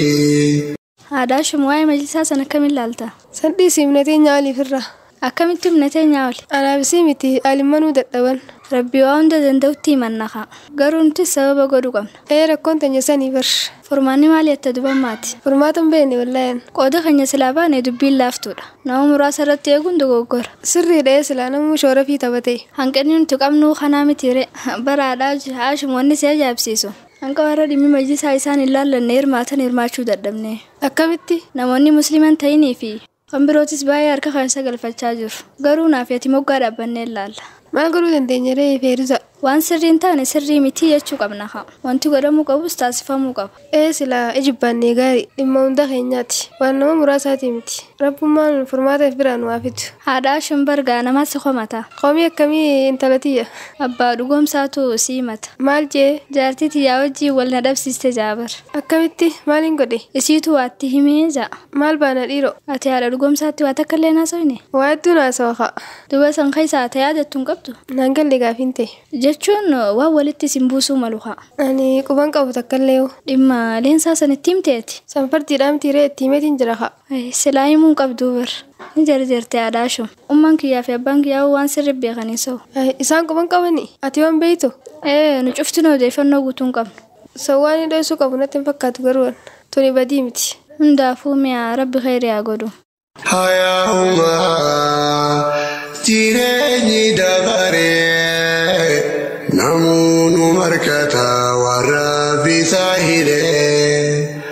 Aadaa waa'ee majlisaa sana akkamiin ilaalta? San dhiisii himnatee oliifirra. Akkamitti himnatee oli? Anaafisii miti alimmanuu dadhaban. Rabbi waa hunda danda'utti himanna haa. Garuu nuti sababa godhuu qabna. Ee rakkoon teenya sanii bar. Furmaanni maali jette duban maati? Furmaata hin beekne wallaahin. Qooda keenya silaa baane dubbiin laaftuudha. Nama muraasa irratti eeguun dogoggora. Sirriidha ee silaa namuu shoora fi taphatee. Hanqinni nuti qabnu kanaa miti ree. Baraadhaa haashumoonni si ajaa'ibsiisu. Hanqa warra dhimmi majlisaa isaan hin laallanne hirmaatan hirmaachuu dadhabne. Akkamitti? Namoonni musliiman ta'inii fi kan birootis baay'ee harka keessa galfachaa jiru. Garuu naaf ati moggaa dhaabbannee ilaalla. Maal godhuu dandeenya ree Feeruza? Waan sirrii hin taane sirrii miti jechuu qabna haa. Wanti godhamuu qabus taasifamuu qaba. Ee silaa ijibbaannee gaarii dhimma hunda keenyaati. Waan nama muraasaati miti. Rabbummaan furmaata biraan nu haa fidu. Haadha Shumbargaa nama si komata. Komii akkamii intala tiyya? Abbaa dhugoomsaatu si himata. Maal jee? Jaartii tiyyaa wajjin wal na dhabsiiste jaabar. Akkamitti? Maaliin godhe? Isiitu waatti himee ja'a. Maal baana dhiiroo? Ati haadha dhugoomsaatti waa takka illee naasofne? Waa hedduu naasawa haa. Duba san keessaa ta'ee yaadattu hin qabdu? Naan galle gaafiin ta'e. Jechuun waan walitti isin buusuu malu haa. Ani quban qabu takka illee hoo. Dhimma leensaa san itti himteeti. Sanfartiidhaa miti ree itti himeetiin jira haa. Silaa himuu hin qabduu bar. Ni jarjarte haadhaashu. Ummaan kiyyaa fi abbaan kiyyaa waan sirri beekanii sa'u. Isaan quban qabani? Ati waan beektu? Ee nu cuftinoo odeeffannoo guutuu hin qabnu. So waan inni dhoksuu qabu natti hin fakkaatu garuu tuni badii miti. Hundaafuu mi'a rabbi khayrii haa godhu. Hayyahumaa jireenyi dabaree namoonni markata warra bisaa hiree.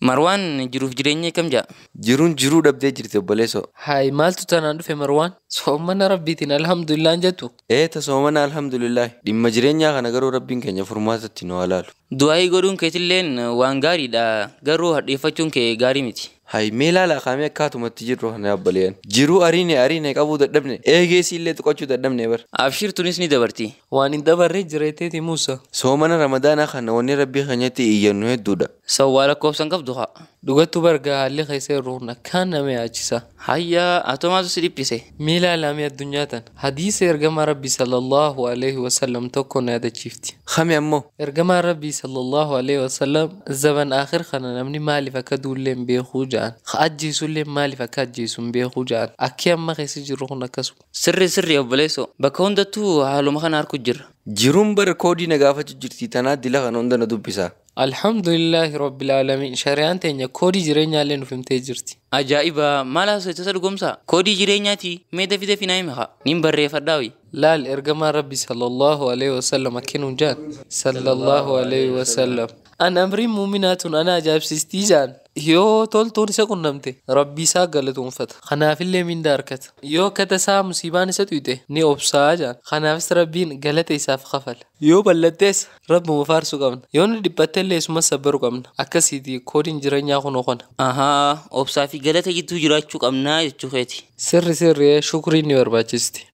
Marwaan jiruuf jireenya kam ja'a? Jiruun jiruu dhabdee jirti obboleessoo. Hayi maaltu tanaan dhufe Marwaan? Soomana rabbiitiin alhamdulillah jettu. Ee ta soomana alhamdulillah. Dhimma jireenyaa kana garuu rabbiin keenya furmaatatti nu haa laalu. Du'aayii godhuun keetilleen waan gaariidha. Garuu hadheeffachuun kee gaarii miti. Hayi mee ilaalaa kaamee akkaatumatti jirru kana obboleeyyan. Jiruu ariine ariine qabuu dadhabne eegeesii illee tuqachuu dadhabne bar. Abshir tunis ni dabarti. Waan hin dabarre jireeteeti Muusa. Soomana ramadaanaa kana wanni rabbii keenyatti iyyannu hedduudha. Sawwaa lakkoofsan qabdu haa. Dhugattu bargaa haalli keessa jirru kun akkaan nama yaachisa. Hayyaa atomaatu si dhiphise. Mee ilaalaa addunyaa tana. Hadiisa ergamaa Rabbii sallallahu alaihi wasallam tokko na yaadachiifti. Kami ammoo? Ergamaa Rabbii sallallahu alaihi wasallam zaban aakhir kana namni maaliif akka duullee hin beekuu ja'an. Ajjeesullee maaliif akka ajjeesu hin beekuu ja'an. Akki amma keessa jirru kun akkasuma. Sirri sirri obboleessoo bakka hundattuu haaluma kana harku jirra. Jiruun bara koodii na gaafachuu jirti tanaa dila kana hunda na dubbisa. Alhamdulillahi rabbil alamin shari'aan teenya koodii jireenyaallee nuuf himtee jirti. Ajaa'iba maal haasofte dhugoomsaa? Koodii jireenyaati mee dafii dafii naa himi haa. Niin barreeffadhaawi. Laal ergamaa Rabbi sallallahu alaihi wasallam akkinuun jaan sallallahu alaihi wasallam. An amriin muuminaatun ana ajaa'ibsiistii jaan. Yoo toltuun isa qunnamte rabbi isaa galatoonfata. Kanaafillee mindaa harkata. Yoo akka tasaa musiibaan isa tuyte ni obsaa jaan. Kanaafis rabbiin galata isaaf kafala. Yoo ballattees rabbuma faarsuu qabna. Yoo nu dhiphattellee isuma sabbaruu qabna. Akkasiiti koodiin jireenyaa kunoo kana. Ahaa obsaa fi galata gidduu jiraachuu qabnaa jechuu keeti. Sirri sirri shukriin ni barbaachisti.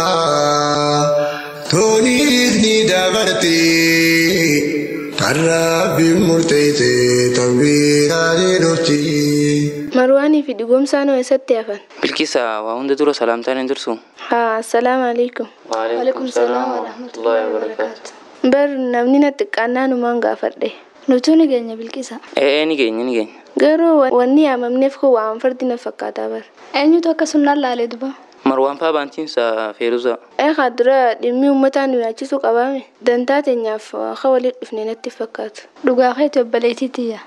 Hayyahumaa tunis ni dabarti tan rabbi murteesse tan biraa ni dhufti. Marwaanii fi dhugoomsaan hoo eessatti hafan? Bilqisa waa hunda dura salaamtaan hin dursu. Haa assalaamu alaikum. Waalaikum salaam warahmatullahi wabarakaatu. Bar namni na xiqqaannaa numaan gaafadhe. Nutuu ni geenya bilqisa. Ee ni geenya ni geenya. Garuu wanni yaamamneef kun waan fardi na fakkaataa bara. Eenyutu akka sunnaan laalee duba? Marwaan faa baantiinsa Feeruza. Eegaa dura dhimmi uummataa nu yaachisuu qabaame. Dantaa teenyaaf akka walitti dhufne natti fakkaatu. Dhugaa keeti obboleettii tiyya.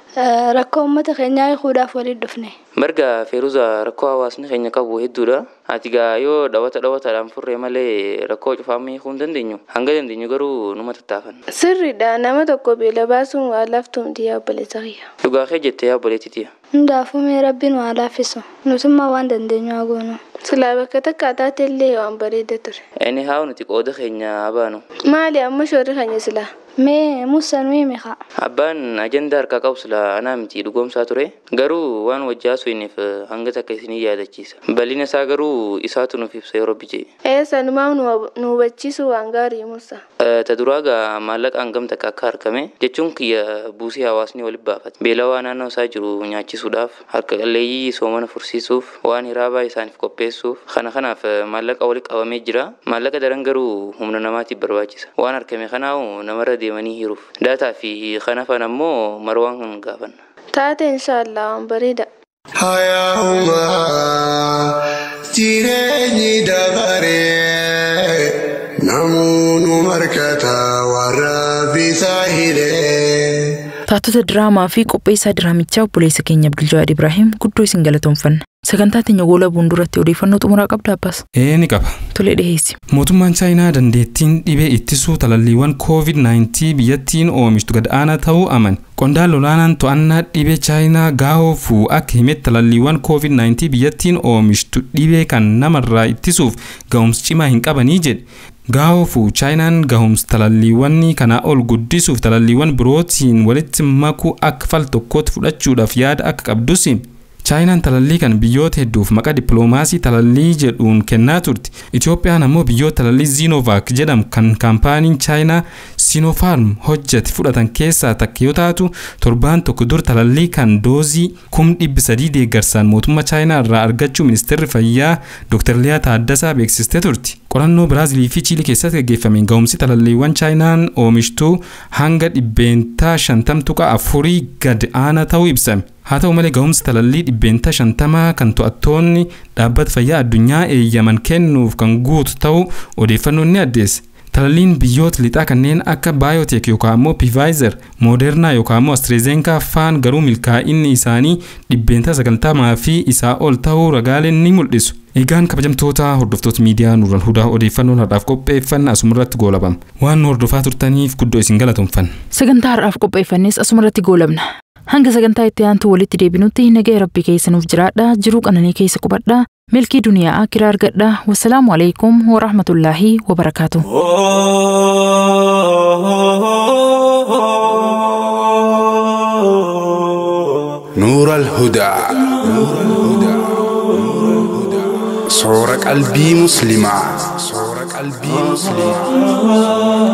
Rakkoo uummata keenyaa hiikuudhaaf walitti dhufne. Marga Feeruza rakkoo hawaasni keenya qabu hedduudha. Ati gaa yoo dhawata dhawataadhaan furree malee rakkoo cufaamee hiikuu hin dandeenyu. Hanga dandeenyu garuu numa tattaafanna. Sirriidha nama tokko beela baasuun waan laaftuu miti yaa obboleessa kiyya. Dhugaa kee jettee yaa obboleettii tiyya. Hundaafuu mee rabbiin waa laaffisu. Nutummaa waan dandeenyu haa goonu. Silaa bakka takka taate illee waan bareeda ture. Inni haa nuti qooda keenya haa baanu. Maali amma shoorri keenya silaa? Mee Musa nu himi haa. Abbaan ajandaa harkaa qabu silaa anaa miti dhugoomsaa ture. Garuu waan wajjaa suiniif hanga takka isinii yaadachiisa. Bal'ina isaa garuu isaatu nuuf ibsa yeroo bijee. Ee sanumaa nu hubachiisu waan gaarii Musa. Ta duraa gaa maallaqa hangam takka akka harkame jechuun kiyya buusii hawaasni walitti baafate. Beelawaa naannoo isaa jiru nyaachisuudhaaf harka qalleeyyii soomana fursiisuuf waan hiraabaa isaaniif qopheessuuf kana kanaaf maallaqa walitti qabamee jira. Maallaqa daran garuu humna namaatiif barbaachisa. Waan harkame kanaahu namarra deemanii hiruuf. Daataa fi kana afaan ammoo marwaan kan gaafanna. Taate inshaallah waan bareeda. Hayyaa'ummaa jireenyi dabaree namoonni markata warra bisaa hiree. Taatota diraamaa fi qopheessaa diraamichaa obboleessa keenya Abdul Ibrahim guddoo isin galatoomfanna. Sagantaa teenya goolabuun duratti odeeffannoo xumuraa qabda Abbaas. Ee ni qaba. Tolee dhiheessi. Mootummaan Chaayinaa dandeettiin dhibee ittisuu talalliiwwan COVID-19 biyyattiin oomishtu gad aanaa ta'uu amane. Qondaalli olaanaan to'annaa dhibee Chaayinaa Gaa'oo Fuu akka himetti talalliiwwan COVID-19 biyyattiin oomishtu dhibee kan namarraa ittisuuf ga'umsa cimaa hin qabanii jedhe. Gaa'oo Fuu Chaayinaan ga'umsa talalliiwwan kanaa ol guddisuuf talalliiwwan birootiin walitti makuu akka fal tokkootti fudhachuudhaaf yaada akka qabdus hime. Chaayinaan talallii kan biyyoota hedduuf maqaa dippiloomaasii talallii jedhuun kennaa turte. Itoophiyaan ammoo biyyoota talallii Zinovac jedhamu kan kaampaaniin Chaayinaa Sinopharm hojjete fudhatan keessaa takka yoo taatu torbaan tokko dur talallii kan doozii 300,000 deeggarsaan mootummaa Chaayinaa irraa argachuu ministeerri fayyaa Dr. Liyaa Taaddasaa beeksistee turte. Qorannoo Biraazilii fi Chiilii keessatti gaggeeffameen ga'umsi talalliiwwan Chaayinaan oomishtuu hanga 50.4% gad aanaa ta'uu ibsame. Haa ta'u malee ga'umsi talallii 50% kan to'attoonni dhaabbata fayyaa addunyaa eeyyaman kennuuf kan guutu ta'uu odeeffannoon ni addeesse. Talalliin biyyoota lixaa kanneen akka Biontech yookaan ammoo Pfizer, Moderna yookaan ammoo AstraZeneca faan garuu milkaa'inni isaanii 90% fi isaa ol ta'uu ragaaleen ni mul'isu. Egaan kabajamtoota hordoftoota miidiyaa Nuural Hudaa odeeffannoon har'aaf qopheeffanne asumarratti goolabama. Waan nu hordofaa turtaniif guddoo isin galatoomfanna. Sagantaa har'aaf qopheeffannes asumarratti goolabna. Hanga sagantaa itti aantu walitti deebinutti nagaa Rabbii keessa nuuf jiraadha. Jiruu qananii keessa qubadha. Milkii duniyaa akiraa argadha. Wassalaamu alaikum wa rahmatullaahi wa barakaatu. نور الهدى صورة قلبي مسلمة صورة قلبي مسلمة.